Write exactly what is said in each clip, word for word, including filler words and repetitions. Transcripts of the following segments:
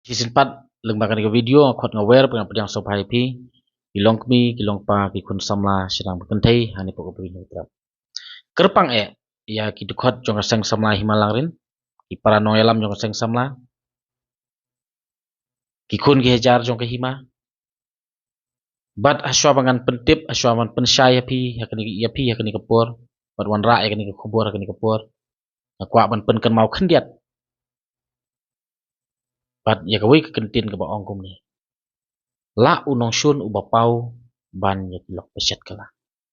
Shisien pat, lyngba kane ka video nga khot nga wer, nga pdiang sngewbha ïa phi ki long kmie, ki long kpa, ki khun samla, sha nang ba kynthei hangne hapoh ka Bri Hynñiewtrep. Kyrpang eh ïa ki dkhot jong ka Seng Samla Hima Langrin, ki para nongïalam jong ka Seng Samla, ki khun ki hajar jong ka hima. Bad hashuwa ba ngan pyntip, hashuwa ban pynshai ïa phi ha kane, ïa phi ha kane ka por, bad wanrah ïa kane ka khubor ha kane ka por, nga kwah ban pynkynmaw khyndiat bad ïa kawei ka kyntien kaba ong kumne: Lah u nongshun uba paw ban ïa ki lok ba shet kylla.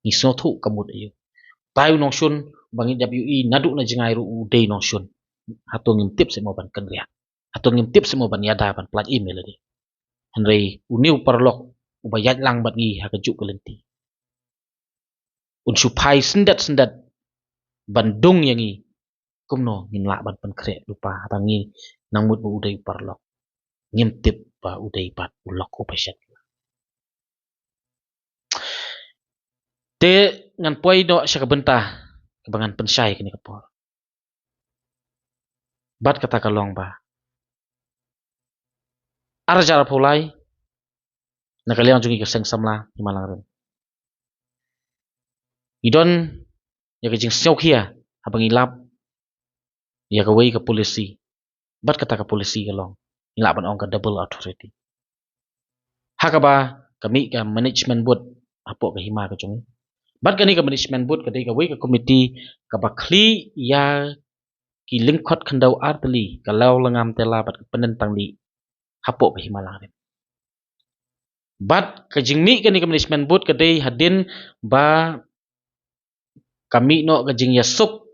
Ngi sngewthuh ka mut aïu. Utai u nongshun uba ngi dep ïohi naduh na jngai ruh u dei nongshun. Hato ngim tip seh mo ban kynriah? Hato ngim tip seh mo ban ïada ban pynlait im ïa lade? Hynrei une u paralok uba ïaid lang bad ngi ha kajuh ka lynti, un shu phai syndet syndet ban dung ïa ngi. Kumno ngin lah ban pynkhreh lypa haba ngi nang mut ba u dei u paralok, ngim tip ba u dei pat u lok uba shet? Te ngan poi noh sha ka bynta kaba ngan pynshai kane ka por. Bad kata ka long ba ar hajar arphew lai, na ka liang jong ngi ka Seng Samla Hima Langrin, ngi don ïa ka jingsngewkhia haba ngi lap ïa kawei ka policy. Bad kata ka policy ka long, ngi lah ban ong, ka double authority. Ha kaba ka mih ka management board hapoh ka hima ka jong ngi. Bad kane ka management board ka dei kawei ka komiti kaba khlieh ïa ki lyngkhot khyndew artylli, ka law lyngngam tela bad ka pyndenttang lieh hapoh ka Hima Langrin. Bad ka jingmih kane ka management board ka dei hadien ba ka mih noh ka jingïasuk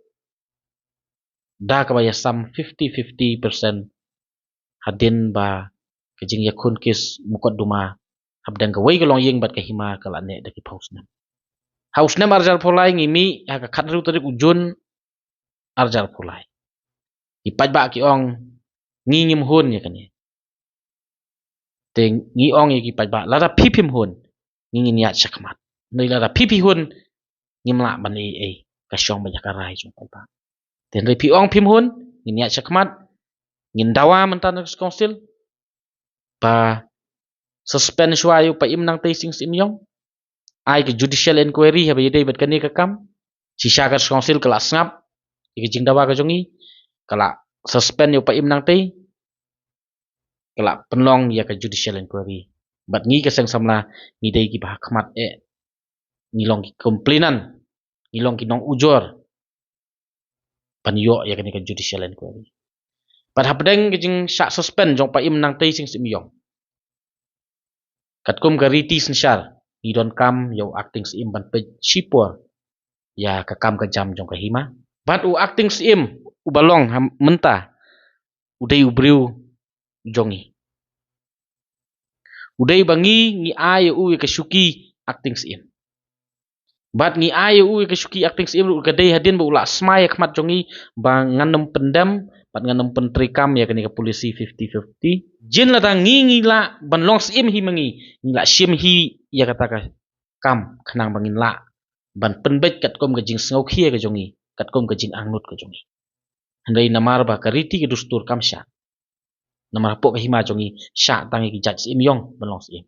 da kaba ïasam fifty fifty percent, hadien ba ka jingïakhun kes mukotduma hapdeng kawei ka longïing bad ka hima ka la neh da ki phew snem. Ha u snem ar hajar arphew lai ngi mih ha ka khathynriew tarik u Jun ar hajar arphew lai. Ki paidbah ki ong, ngi ngim hun ïa kane. Te ngi ong ïa ki paidbah, lada phi phim hun, ngi ngin ïaid shakhmat. Hynrei lada phi phi hun, ngim lah ban ei ei, ka shong ba ïa ka rai jong paidbah. Te hynrei phi ong phim hun, ngin ïaid shakhmat, ngin dawa mynta na ka council ba suspend shuwa ïa u Paiem Nangtei Sing Syiem Ïong. Ai ka judicial inquiry haba ïadei bad kane ka kam. Shisha ka council ka la sngap ïa ka jingdawa ka jong ngi, ka la suspend ïa u Paiem Nangtei, ka la pynlong ïa ka judicial inquiry. Bad ngi ka Seng Samla ngi dei kiba ha khmat eh, ngi long ki complainant, ngi long ki nongujor ban ïoh ïa kane ka judicial inquiry. Bad hapdeng ka jingshah suspend jong u Paiem Nangtei Sing Syiem Ïong, katkum ka riti synshar, ngi donkam ïa u acting Syiem ban peit shipor ïa ka kam ka jam jong ka hima. Bad u acting Syiem uba long ha mynta, u dei u briew jong ngi. U dei ba ngi, ngi ai ïa u ïa ka shuki acting Syiem. Bad ngi ai ïa u ïa ka shuki acting Syiem ruh ka dei hadien ba u la smai ha khmat jong ngi ba ngan ym pyndem bad ngan ym pyntreikam ïa kane ka policy fifty fifty. Jin lada ngi, ngi lah ban long Syiem hi ma ngi, ngi lah shim hi ïa kata ka kam khnang ba ngin lah ban pynbeit katkum ka jingsngewkhia ka jong ngi, katkum ka jingangnud ka jong ngi. Hynrei namar ba ka riti ka dustur kam shah, namar hapoh ka hima jong ngi shah tang ïa ki jait Syiem Ïong ban long Syiem.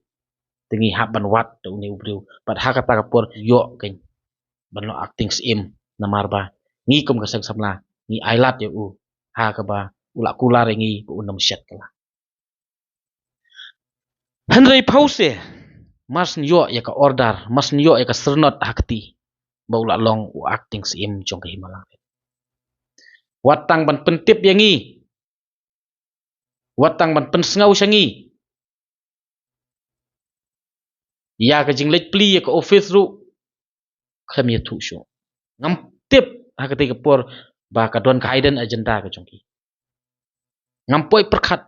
Te ngi hap ban wad da une u briew bad ha kata ka por ïoh kein ban long acting Syiem, namar ba ngi kum ka Seng Samla ngi ailad ïa u ha kaba u la kular ïa ngi ba un ym shet kylla. Hynrei phew seh mar shen ïoh ïa ka order, mar shen ïoh ïa ka syrnod ha kti ba u la long u acting Syiem jong ka hima Langrin. Wat tang ban pyntip ïa ngi, wat tang ban pynsngew sha ngi ïa ka jingleit plie ïa ka office ruh khlem ïathuh shuh. Ngam tip ha katei ka por ba ka don ka hidden agenda ka jong ki. Ngam poi pyrkhat.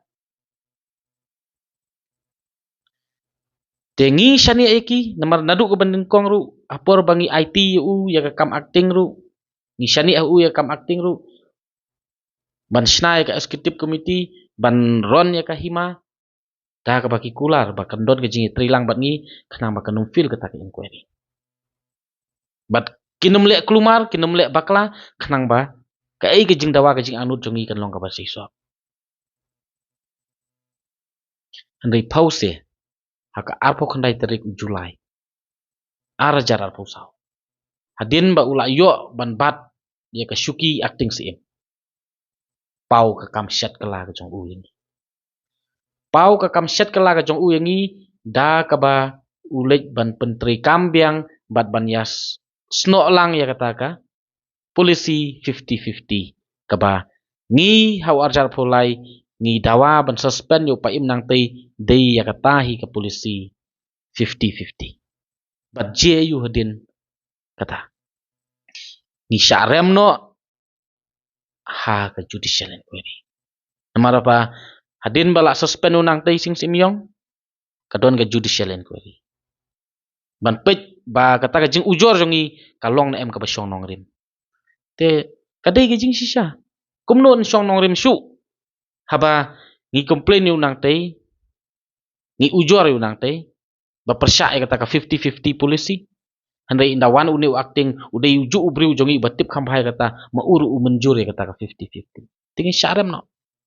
Te ngi shaniah ïa ki, namar naduh kaba nyngkong ruh, ha por ba ngi aiti ïa u ïa ka kam acting ruh, ngi shaniah ha u ïa ka kam acting ruh ban shna ïa ka executive committee, ban run ïa ka hima da kaba ki kular ba kan don ka jingïatreilang bad ngi khnang ba kan ym fail kata ka inquiry. Bad kin ym leh kulmar, kin ym leh bakla khnang ba kaei ka jingdawa, ka jingangnud jong ngi kan long kaba shisha. Hynrei pause ha ka arphew khyndai tarik u July ar hajar arphew saw, hadien ba u la ïoh ban bat ïa ka shuki acting syiem, paw ka kam shet kylla ka jong u ïa ngi. Paw ka kam shet kylla ka jong u ïa ngi da kaba u leit ban pyntreikam biang bad ban ïa s-, snoh lang ïa kata ka policy fifty fifty, kaba ngi ha u ar hajar arphew lai ngi dawa ban suspend ïa u Paiem Nangtei dei ïa kata hi ka policy fifty fifty. Bad jia ïa u hadien kata, ngi shah rem noh ha ka judicial inquiry. Namar ba hadien ba la suspend u Nangtei Sing Syiem Ïong, ka don ka judicial inquiry ban peit ba kata ka jingujor jong ngi ka long ne em kaba shong nongrim. Te ka dei ka jingshisha, kumno yn shong nongrim shuh haba ngi complain ïa u Nangtei, ngi ujor ïa u Nangtei ba pyrshah ïa kata ka fifty fifty policy. Hynrei ynda wan une u acting, u dei u juh u briew jong ngi uba tip kham bha ïa kata, ma u ruh u mynjur ïa kata ka fifty fifty. Te ngi shah rem noh.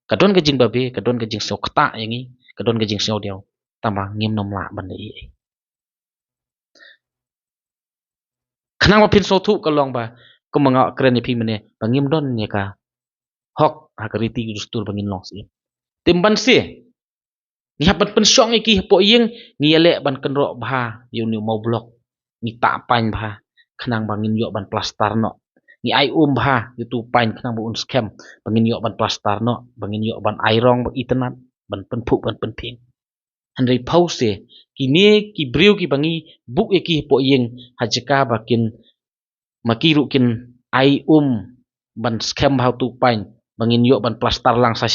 Ka don ka jingbabe, ka don ka jingsngewkta ïa ngi, ka don ka jingsngewdiaw. Tangba ngim nym lah ban leh ei ei. Khnang ba phin sngewthuh ka long ba, kumba nga kren ïa phi mynne, ba ngim don ïa ka hok ha ka riti ka dustur ba ngin long syiem. Te mynban se ngi hap ban pynshong ïa ki hapoh ïing, ngi ïaleh ban kynroh bha ïa une u mawblok, ngi tah pain bha khnang ba ngin ïoh ban plastar noh. Ngi ai um bha ïa utu u pain khnang ba un skhem, ba ngin ïoh ban plastar noh, ba ngin ïoh ban ai rong ba itynnad, ban pynphuh ban pynphieng. Hynrei pause, kine ki briew kiba ngi buh ïa ki hapoh ïing ha jaka ba kin, ma ki ruh kin ai um ban skhem bha utu u pain, ba ngin ïoh ban plastar lang sha,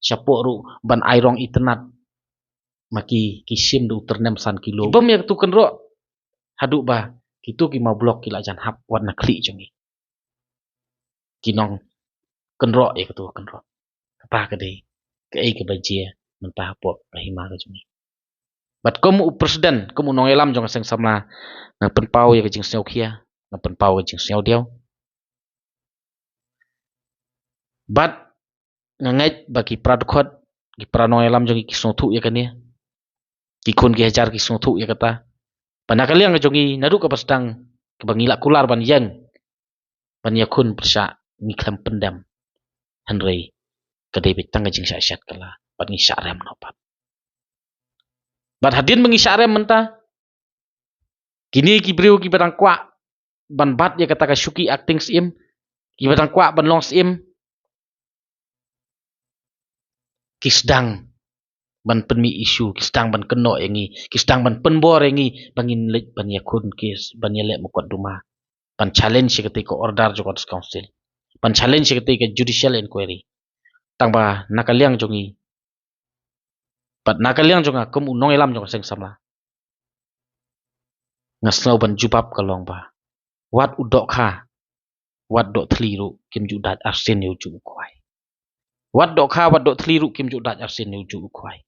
shapoh ruh ban ai rong itynnad, ma ki, ki shim da u tyrnem san kilo. Ki bam ïa katu kynroh haduh ba kitu ki mawblok ki la jan hap wat na khlieh jong ngi. Ki nongkynroh ïa katu kynroh. Kata ka dei kaei kaba jia mynta hapoh ka hima ka jong ngi. Bad kum u president, kum u nongïalam jong ka seng samla, nga pynpaw ïa ka jingsngewkhia, nga pynpaw ïa ka jingsngewdiaw. Bad nga ngeit ba ki para dkhot, ki para nongïalam jong ngi ki sngewthuh ïa kane. Ki khun ki hajar ki sngewthuh ïa kata. Ba na ka liang ka jong ngi naduh kaba sdang, kaba ngi la kular ban ïeng, ban ïakhun pyrshah, ngi khlem pyndem. Hynrei ka dei beit tang ka jingshah shet kylla, bad ngi shah rem noh pat. Bad hadien ba ngi shah rem mynta, kine ki briew kiba dang kwah ban bat ïa kata ka shuki acting syiem, kiba dang kwah ban long syiem, ki sdang ban pynmih issue, ki sdang ban kynnoh ïa ngi, ki sdang ban pynbor ïa ngi ba ngin leit ban ïakhun case, ban ïaleh mukotduma, ban challenge ïa katei ka order jong ka District Council, ban challenge ïa katei ka judicial inquiry. Tangba na ka liang jong ngi, bad na ka liang jong nga kum u nongïalam jong ka seng samla, nga sngew ban jubab ka long ba wat u dohkha, wat dohthli ruh kim ju dait arsien ïa u juh u khwai. Wat dohkha, wat dohthli ruh kim ju dait arsien ïa u juh u khwai.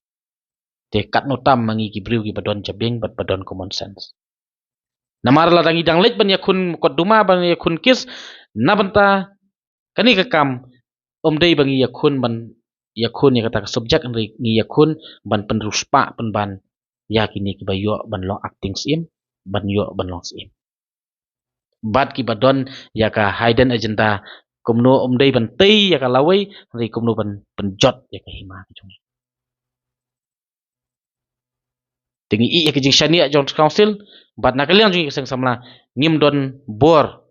Te katno tam ma ngi ki briew kiba don jabieng bad ba don common sense. Namar lada ngi dang leit ban ïakhun mukotduma, ban ïakhun case, na bynta kane ka kam, ym dei ba ngi ïakhun ban ïakhun ïa kata ka subject, hynrei ngi ïakhun ban pynriewspah pynban ïa kine kiba ïoh ban long acting syiem, ban ïoh ban long syiem. Bad kiba don ïa ka hidden agenda, kumno ym dei ban tei ïa ka lawei, hynrei kumno ban pynjot ïa ka hima ka jong ngi. Te ngi ïeh ïa ka jingshaniah jong ka Council, bad na ka liang jong ngi ka seng samla, ngim don bor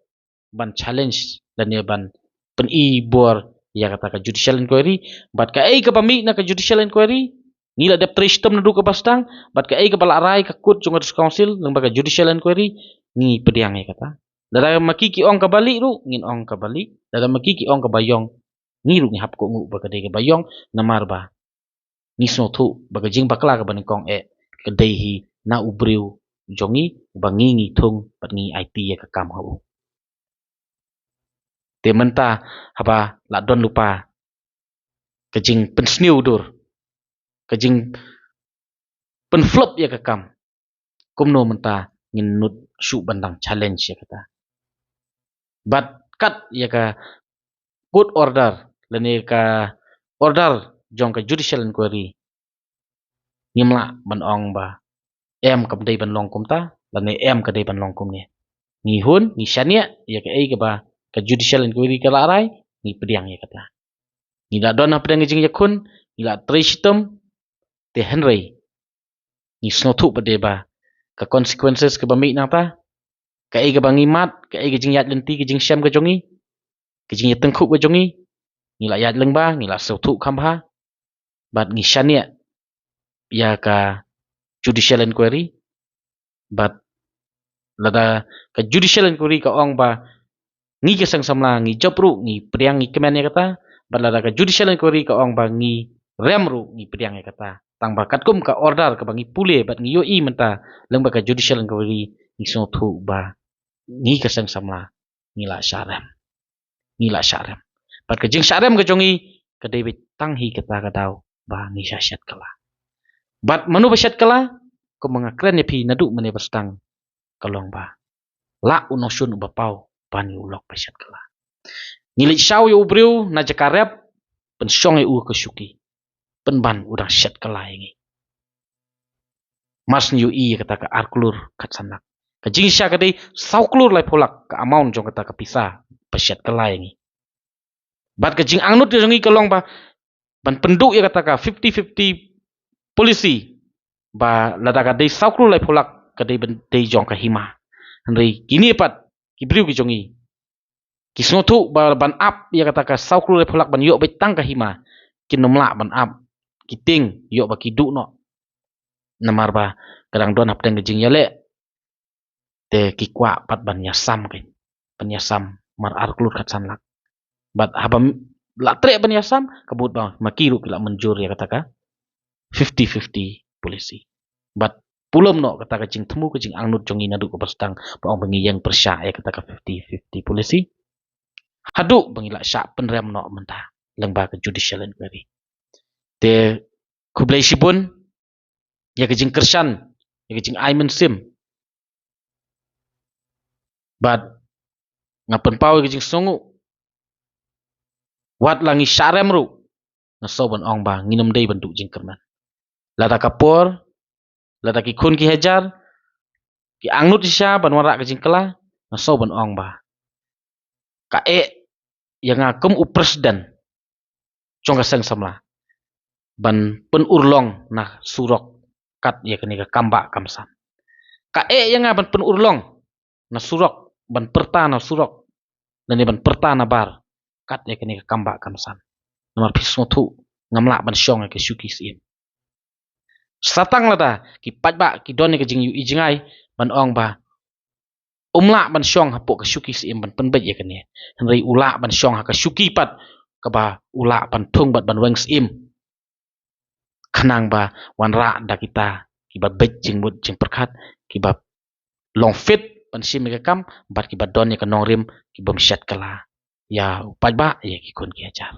ban challenge lane ban pyni bor ïa kata ka judicial inquiry. Bad kaei kaba mih na ka judicial inquiry, ngi la dep trei shitom naduh kaba sdang. Bad kaei kaba la rai ka court jong ka District Council lyngba ka judicial inquiry, ngi pdiang ïa kata. Lada ma ki ki ong kaba lieh ruh, ngin ong kaba lieh. Lada ma ki ki ong kaba ïong, ngi ruh ngi hap kohnguh ba ka dei kaba ïong, namar ba ngi sngewthuh ba ka jingbakla kaba nyngkong eh ka dei hi na u briew jong ngi, uba ngi ngi thung bad ngi aiti ïa ka kam ha u. Te mynta haba la don lypa ka jingpynsniew dur, ka jingpynflop ïa ka kam, kumno mynta ngin nud shuh ban dang challenge ïa kata? Bad kat ïa ka court order lane ka order jong ka judicial inquiry, Ngim lah ban ong ba em kam dei ban long kumta, lane em ka dei ban long kumne. Ngi hun, ngi shaniah ïa kaei kaba ka judicial inquiry ka la rai, ngi pdiang ïa kata. Ngi la don hapdeng ka jingïakhun, ngi la trei shitom, te hynrei ngi sngewthuh pat de ba ka consequences kaba mih nangta, kaei kaba ngi mad, kaei ka jingïaid lynti, ka jingshem ka jong ngi, ka jingïatyngkhuh ka jong ngi, ngi la ïaid lyngba, ngi la sngewthuh kham bha, bad ngi shaniah ïa ka judicial inquiry. Bad lada ka judicial inquiry ka ong ba ngi ka seng samla ngi jop ruh, ngi pdiang, ngi kmen ïa kata, bad lada ka judicial inquiry ka ong ba ngi rem ruh, ngi pdiang ïa kata. Tang ba katkum ka order kaba ngi pule bad ngi ïohi mynta lyngba ka judicial inquiry, ngi sngewthuh ba ngi ka seng samla ngi la shah rem. Ngi la shah rem. Bad ka jingshah rem ka jong ngi ka dei beit tang hi kata ka daw ba ngi shah shet kylla. Bad mano ba shet kylla? Kumba nga kren ïa phi naduh mynne ba sdang, ka long ba lah u nongshun uba paw ban ïa u lok ba shet kylla. Ngi leit shaw ïa u briew na jaka rep, pynshong ïa u ka shuki, pynban u dang shet kylla ïa ngi. Mar shu ïohi ïa kata ka ar klur khatsan lak, ka jingshisha ka dei saw klur laiphew lak ka amount jong kata ka pisa ba shet kylla ïa ngi. Bad ka jingangnud jong ngi ka long ba ban pynduh ïa kata ka fifty fifty policy, ba lada ka dei saw klur laiphew lak ka dei ban dei jong ka hima. Hynrei kine pat ki briew ki jong ngi ki sngewthuh ba ban ap ïa kata ka saw klur laiphew lak ban ïoh beit tang ka hima, kin ym lah ban ap, ki tieng ïoh ba ki duh noh. Namar ba ka dang don hapdeng ka jingïaleh, te ki kwah pat ban ïasam, ki ban ïasam mar ar klur khatsan lak. Bad haba m-, la treh ban ïasam, ka mut ba ma ki ruh ki la mynjur ïa kata ka fifty fifty policy. Bad pulom noh kata ka jingthmu, ka jingangnud jong ngi naduh kaba sdang ba ong ba ngi ïeng pyrshah ïa kata ka fifty fifty policy, haduh ba ngi la shah pynrem noh mynta lyngba ka judicial inquiry. Te khublei shibun ïa ka jingkyrshan, ïa ka jingai mynsiem. Bad nga pynpaw ïa ka jingsngewnguh, wat la ngi shah rem ruh, nga sngew ban ong ba ngin ym dei ban duh jingkyrmen. Lada ka por, lada ki khun ki hajar ki angnud shisha ban wanrah ka jingkylla, nga sngew ban ong ba ka eh ïa nga kum u president jong ka seng samla ban pynurlong na surok kat ïa kane ka kambah kamsan. Ka eh ïa nga ban pynurlong na surok, ban pyrta na surok, lane ban pyrta na bar kat ïa kane ka kambah kamsan. Namar phi sngewthuh, ngam lah ban shong ïa ka shuki syiem. Sa tang lada ki paidbah ki don ïa ka jingïohi jngai ban ong ba um lah ban shong hapoh ka shuki syiem ban pynbeit ïa kane, hynrei u lah ban shong ha ka shuki pat kaba u lah ban thung bad ban weng syiem, khnang ba wanrah da kita kiba beit jingmut jingpyrkhat, kiba long fit ban shim ïa ka kam, bad kiba don ïa ka nongrim, ki bym shet kylla ïa u paidbah, ïa ki khun ki hajar.